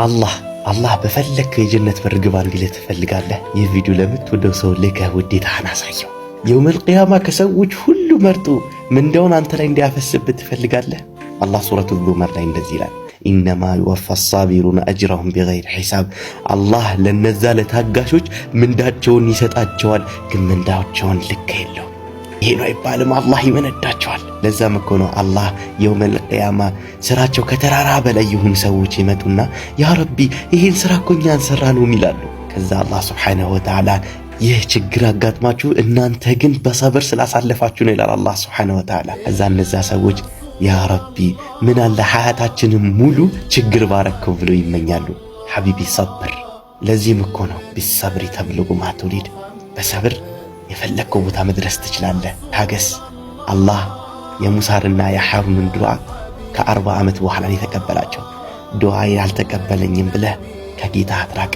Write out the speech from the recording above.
አላህ አላህ በፈለግከው የጀነት በር ግባ እንዲልህ ትፈልጋለህ? ይህ ቪዲዮ ለምትወደው ሰው ልከህ ውዴታህን አሳየው። የውመል ቂያማ ከሰዎች ሁሉ መርጦ ምንዳውን አንተ ላይ እንዲያፈስብህ ትፈልጋለህ? አላህ ሱረቱ ዙመር ላይ እንደዚህ ይላል፣ إنما يوفى الصابرون أجرهم بغير حساب። አላህ ለነዛ ለታጋሾች ምንዳቸውን ይሰጣቸዋል፣ ግን ምንዳቸውን ልክ የለው። ይሄ ነው አይባልም። አላህ ይመነዳቸዋል። ለዛም እኮ ነው አላህ የውመል ቂያማ ስራቸው ከተራራ በላይ የሆኑ ሰዎች ይመጡና ያ ረቢ፣ ይሄን ስራ እኮ እኛ አንሰራነውም ይላሉ። ከዛ አላህ ሱብሓነሁ ወተዓላ ይህ ችግር አጋጥማችሁ እናንተ ግን በሰብር ስላሳለፋችሁ ነው ይላል አላህ ሱብሓነሁ ወተዓላ። ከዛ እነዛ ሰዎች ያ ረቢ፣ ምን አለ ሀያታችንን ሙሉ ችግር ባረከው ብሎ ይመኛሉ። ሐቢቢ፣ ሰብር። ለዚህም እኮ ነው بالصبر تبلغ ما تريد፣ በሰብር የፈለግከው ቦታ መድረስ ትችላለህ። ታገስ። አላህ የሙሳንና የሐሩንን ዱዓ ከ40 ዓመት በኋላ የተቀበላቸው። ዱዓ ያልተቀበለኝም ብለህ ከጌታ አትራቅ።